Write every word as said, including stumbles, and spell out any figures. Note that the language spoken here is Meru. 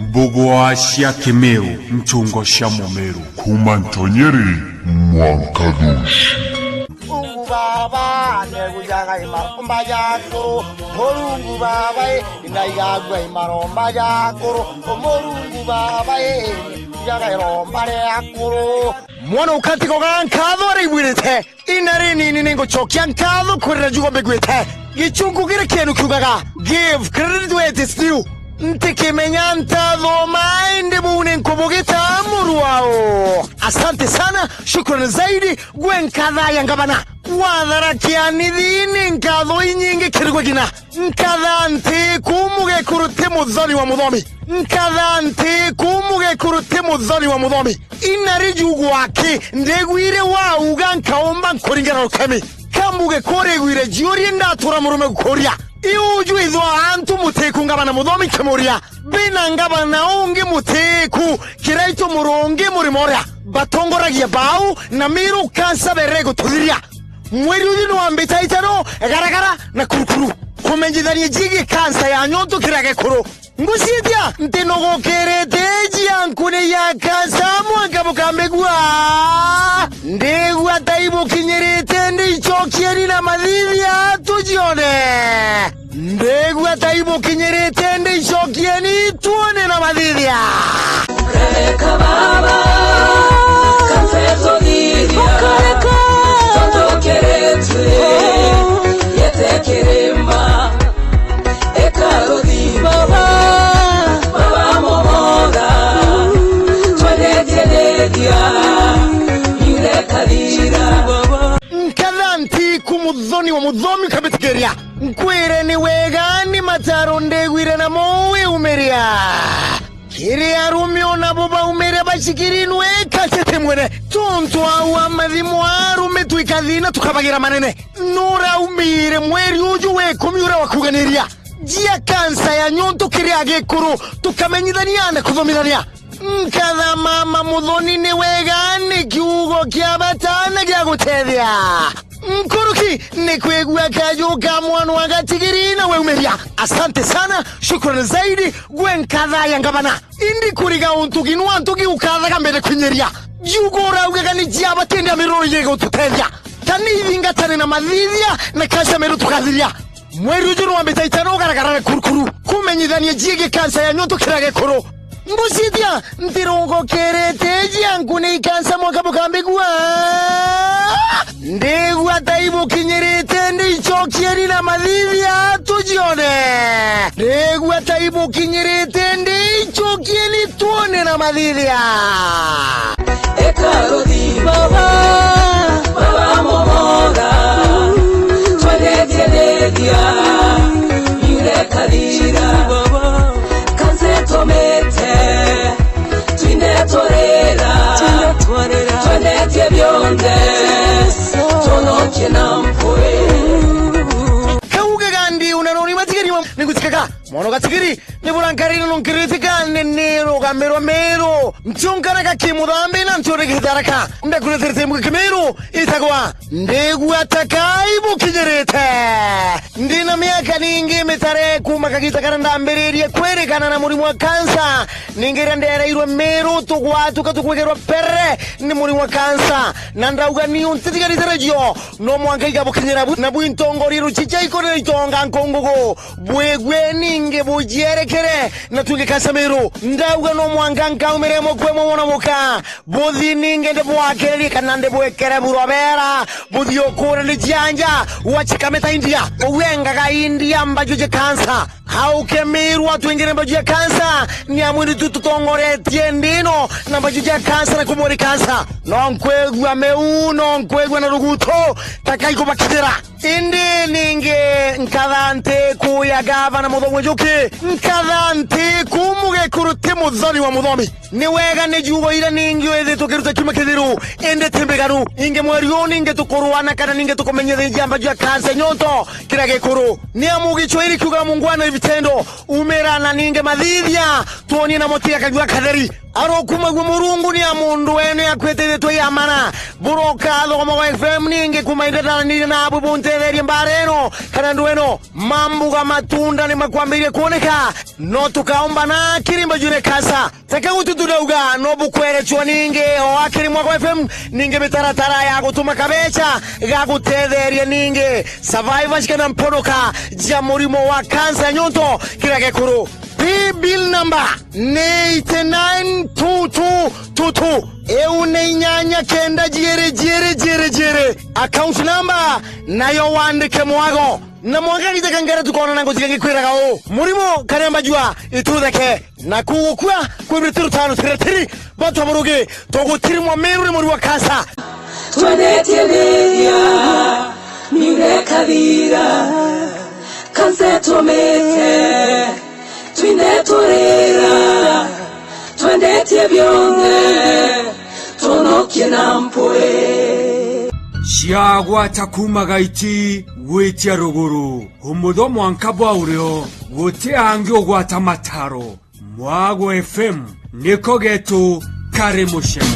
Mbugwa cia Kimiru, nchungo cia Mumiru. Kuma Ntonyeri mwanka Thuci. Murungu baba, negujaga imaromba jakuru. Murungu baba, i, inaigagua imaromba jakuru. Murungu baba, i, ijaga iromba riakuru. Mwana ukatigoga nkatho araigwirite. Ina rinini ningucokia nkatho kwirira njugo mbigwite. Gichunku kiri kienu kiugaga, "Give credit where it is due." Ntikimenya ntathoma, indi buu ni nkubugita muru wao. Asante sana, shukran zaidi, gwe nkatha ya ngavana. Wathara kianithi ni nkatho inyingi kirigwe gina. Nkatha nti ku mugekuru ti muthoni wa muthomi. Nkatha nti ku mugekuru ti muthoni wa muthomi. Ina riu gwaki, ndigwire wauga nkaumba nkuringana rukemi. Ka mugekuru igwire jiurie ndatura murume gukuria. Iu ju ithwa antu mutiku ngabana muthomi nkimuria. Bina ngabana ungi mutiku, kiraitu murungi murimo uria. Batongoragia bau na miru kansa bere gututhiria. Mweri uyu ni wa mbita itano, garagara na kurukuru. Kumenyithania jigie kansa ya nyontu kiria gekuru. Ngucitia nti nugukirite iji ya nkuni ya kansa mwanka bukambigua. Ndigua ta ibukinyirite, ndicokieni na mathithia tujione. Ndigua ta ibukinyirite, ndicokieni tuone na mathithia. Reka baba, kansa tuthithia. Tontu kiritwe, yete kirima. Eka ruthi baba, baba muhoga, twendetie nithia, yule kathira. Nkatha ntiku muthoni wa muthomi ukambitikiria. Nkwire ni wega ni mataro ndigwire namo wiumiria. Kiri arume ona bo baumiria bacikiri nweka tete mwene. Tontu au amathimo arume twikathina tukabagira manene. Nuraumire mweri uju wa ikumi uria wakuganiria. Jia kansa ya nyontu kiri agikuru, tukamenyithania na kuthomithania. Nkatha mama muthoni ni wega ni kiugo kia bata na gia gutethia. Nkuruki ni kwigua kaju ka mwana wa gatigiri na weumiria. Asante sana, shukran zaidi, gwe nkatha ya ngavana. Indi kuriga untu ginu antu giukathaga mbere kwinyiria. Jiugo uraugaga ni jia bata indi amiruru yigututethia. Tani ithingatane na mathithia na kansa miru tukathiria. Mweri uju ni wa mbita itano ugaragara na kurukuru. Kumenyithania jigie kansa ya nyontu kira gikuru. Ngucitia ntirungukirite iji ya nkuni ikansa mwaka bukambigua. Ndigua ta ibukinyirite, ndicokieni na mathithia tujione. Ndigua ta ibukinyirite, ndicokieni tuone na mathithia. Eka ruthi baba, baba muhoga, twendetie nithia, yule kathira. Kansa itumite, twinde turira, twendetie bionthe, tunokie na mpwi. Kauge gandi unanoni matigeri wa, ningutikaga, mono gatigiri, ni burankarire nunkirite kane ni rugamirwa miru. Ntiunkaraga ki muthambi na ntiurigite araka. Ndakureterete mbuge kimiru itagwa Ndigua ta kai bukinyirite. Ndi na miaka ningi mitare kuuma kagita karia ndambiririe kwirikana na murimo wa kansa. Ningi riria ndereirwe miru tugwatuka tukwigirwa perere ni murimo wa kansa. Na ndauga niu ntitigarite regio, no mwanka igabukinyira bu-, na bwintongoria rucica ikorire itonga nkungugu. Bwigwe ningi bujierekere na twingi kansa miru. Ndauga no mwanka nkaumire mukwe mwe mwana muka. Buthi ningi ndibwakiririe kana ndibwikire burobera. Buthi ukure ni cianja, wachikamita India. Uwengaga India mbaju ja kansa. Auke miru atwingire mbaju ja kansa. Ni amwe ni tu tutongoretie ndino na mbaju ja kansa na kumuri kansa. No nkwigua miu, no nkwigua na ruguto. Takai kubakinyira. Indi ningi nkatha ntiku ya gavana Muthoni Njuki, nkatha ntiku mugekuru ti muthoni wa muthomi. Ni wega ni ciugo iria ningi withitwe ukiruta kiuma kithiru, indi ti mbigaru. Ingi mweri uu ningi tukurwana kana ningi tukumenyithia njamba jua kansa nyonto kira gikuru. Ni amu gichwa iri kiuga mungwana vitendo, umira na ningi mathithia, tuonie na motiga kajua katheri. Arokumagua Murungu ni a mundu wene akwitithitwe ya mana. Buroka thoma wa F M ningi kuma indatananirie nabu buntetherie mbara ino kana ndu ino. Mambuga matunda ni makwambirie kuoneka, no tukaomba na kirimba june kasa. Teke gutu tunauga no bukwere chwa ningi o akiri mwako F M ningi mitaratara ya gutuma kabecha ga gutetheria ningi survivors kana mponoka ja murimo wa kansa nyonto kira gekuru. Pay bill number ni eight nine two two two two. Eu ni inyanya kenda jiiri jiiri jiiri jiiri. Account number nayo wandike mwago. Na mwanka giteka ngera tukoona na ngutiga ngikwiraga uu. Murimo karemba jua itutheke. Na kugukua kwibirite rutano tiratiri. Bantu aburugi tugutirimwa miru ni muri wa kansa. Twendetie thiria, miure kathira, kansa itumite, twinde turira, twendetie bionthe, tunokie na mpwi. Ciagwata kuuma gaiti gwitia ruguru, umutho mwanka bwa urio, guti angi ugwata mataro. Mwago F M niko getu kari mucemo.